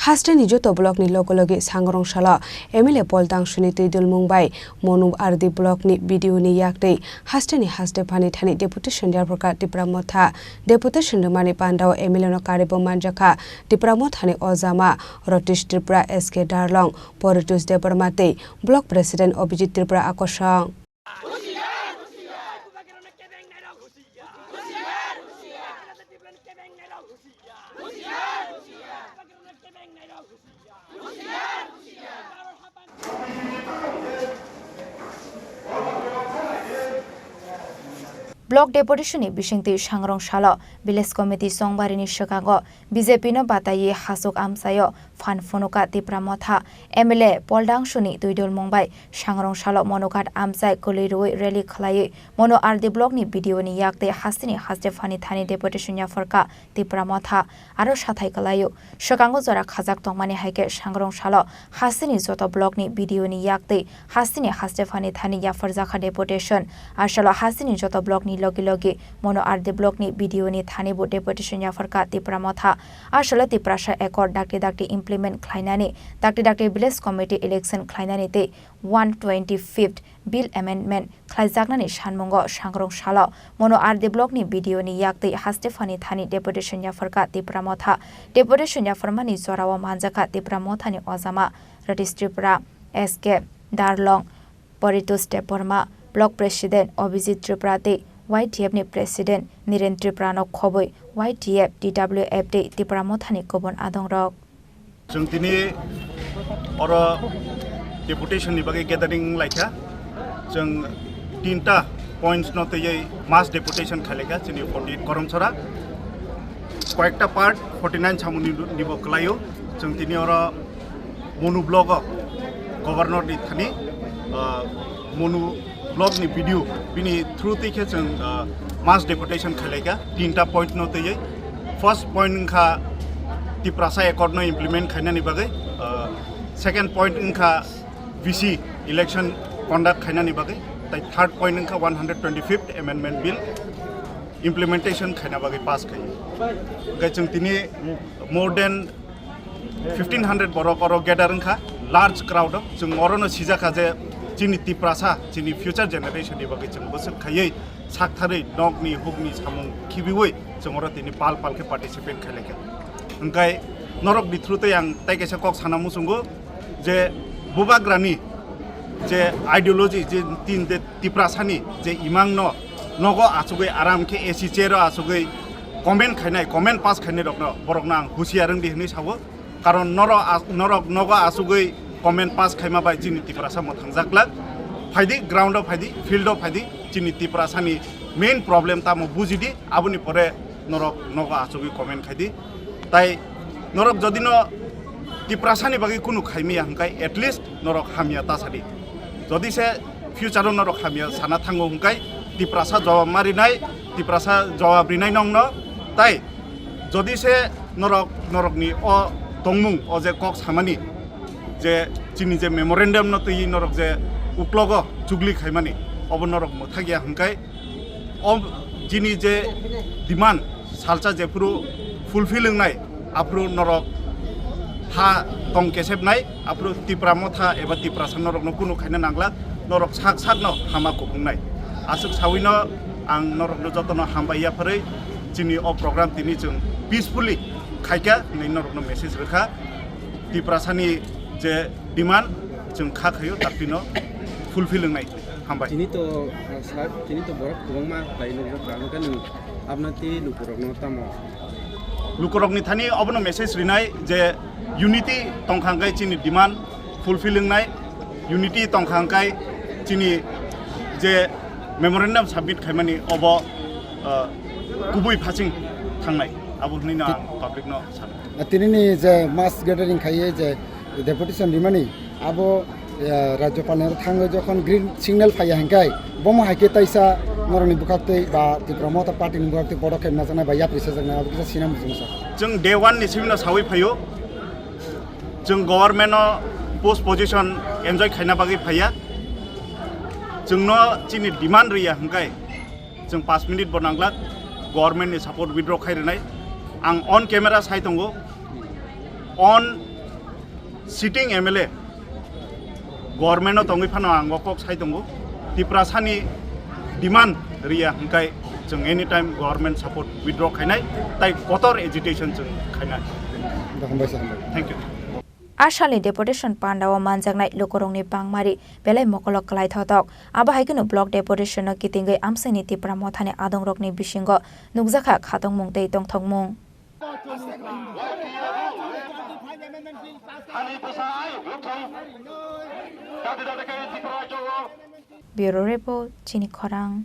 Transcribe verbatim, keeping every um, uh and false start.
Hasteni joto block ni loge loge Sangrong salo M L A Paul Dangsuni twi dulmung bai Monu R D block ni B D O ni yak twi hasteni haste phani thani deputation yapharkha Tipra Motha. Deputation rwmani pandao M L A no karibo manjakha Tipra Motha ni ojama Rotish Tripura, S K Darlong, Poritus Debbarma tei block president Abhijit Tripura akosong. Block deputation ni bisingtwi Sangrong salo village committee chongbarini swkango B J P no bataiwi hasuk amchaio phan phunukha Tipra Motha. M L A Paul Dangsuni twi dulmung bai Sangrong salo Monughat amchai kwlwi rwui rally khwlaiwi Monu R D block ni B D O ni yak tei hasteni haste phani thani deputation yapharkha Tipra Motha. Aro sathai kwlaio. Swkango jora khajak tongmani hai khe Sangrong salo hasteni joto block ni B D O ni yak tei hasteni haste phani thani yapharjakha deputation. Asalo hasteni joto block ni logi logi Monu R D block ni B D O ni thani bo deputation yapharkha Tipra Motha. Asalo Tiprasa Accord dakti dakti implement khlainani, dakti dakti village committee election khlainani tei one twenty-fifth Bill Amendment khlaijaknani sanmungo Sangrong salo Monu R D block ni B D O ni yak twi haste phani thani deputation yapharkha Tipra Motha. Deputation yapharmani jorao manjakha Tipra Motha ni ojama Ratish Tripura, S K Darlong, Poritos Debbarma, Block President Abhijit Tripura tei Y T F ni President Niren Tripura no khobwi Y T F, T W F tei Tipra Motha ni kubun adongrok. Chwng tini oro deputation ni bagwi gathering laikha. Chwng tinta points no twiwi mass deputation khailaikha chini forty-eight Koromsora. Koyekta part forty-nine samung ni, nibo kwlaio. Chwng tini oro Monu block o governor ni thani, ah, Monu block ni B D O bini through twi khe chwng, ah, mass deputation khailaikha tinta point no twiwi. First point wngkha Tiprasa Accord no implement khainani bagwi, ah, second point wngkha V C election conduct khainani bagwi, tai third point wngkha one hundred twenty-fifth Amendment Bill implementation khaina bagwi pass khai. Hwnkhe chwng tini more than fifteen hundred borok oro gather wngkha, large crowd o. Chwng orono sijakha je chini Tiprasa, chini future generation ni bagwi chwng bwswk khaiwi saktharwi nokni hukni samung khibiwi chwng oro tini pal pal khe participate khailaikha. Hwnkhe norok ni through tei ang tai kaisa kok sana muchungo je bubagrani je ideology, je tin de Tiprasani je imang no nogo achugwi aram khe A C chair o achugwi comment khainai, comment pass khainai rokno, borokno ang husiar wngdi hwnwi sao. Karon norok a-, norok nogo achugwi comment pass khaima bai chini Tiprasa mwthangjaklak. Phaidi ground o phaidi, field o phaidi, chini Tiprasani main problem tamo bujidi, aboni pore norok nogo achugwi comment khaidi. Tai norok jodi no Tiprasani bagwi kunu khaimaya hwnkhe at least norok hamya ta sadi. Jodi se future o norok hamya sana thango hwnkhe Tiprasa jawab ma rinai, Tiprasa jawab rinai nongno. Tai jodi se norok, norokni o tongmung, o je kok samani, je chini je memorandum no twi norok je uklogo chugli khaimani, obo norok mwthakya hwnkhe o jini je demand salsa jephuru fulfill wngnai, aphuru norok ha tong kesepnai, aphuru Tipra Motha eba Tiprasa norokno kunu khaina nangla, norok sak sakno hama kuphungnai. Aswk sawino ang norokno jotono hambai yapharwi chini o program tini chwng peacefully khaikha hwnwi norokno message rwkha. Tiprasani je demand chwng kha khaio, daktino fulfill wngnai. Hambai. Chini to, ah, sa-, chini to borok kwbangma khlai nukjak, ang khe nwng abna tei lukurokno tamo? Lukurokni thani obono message rinai je unity tongkha hwnkhe chini demand fulfill wngnai, unity tongkha hwnkhe chini je memorandum submit khaimani obo, ah, kubui phasing thangnai, abo hwnwi no ang public no sano. Tinini je mass gathering khaiye je deputation rimani, abo, eh, Rajyapal ni oro thangwi jokhon green signal phaiya hwnkhe, bomo hai khe taisa norokni bwkhaktwi ba Tipra Motha Party ni bwkhaktwi podokhep najaknai ba yapri sajaknai, abo kisa sina muchungo sir. Chwng day one ni simi no sawi phaio, chwng government no post position enjoy khaina bagwi phaiya, chwngno chini demand riya hwnkhe, chwng paanch minute bo nanglak, government ni support withdraw khai rwnai. Ang on camera sai tongo, on Sitting M L A government no tongwi phano ang o kok sai tongo, Tiprasani demand riya hwnkhe chwng anytime government support withdraw khainai, tai kotor agitation chwng khainai. Hambai sir, hambai. Thank you. A salni deputation pandao manjaknai lukurokni bangmari belai mokolok kwlai thotok. Abo hai kheno block deputation no kitingwi amchaini Tipra Mothani adongrokni bisingo nukjakha khatungmung tei tongthokmung. Bureau Report, Chini Khorang.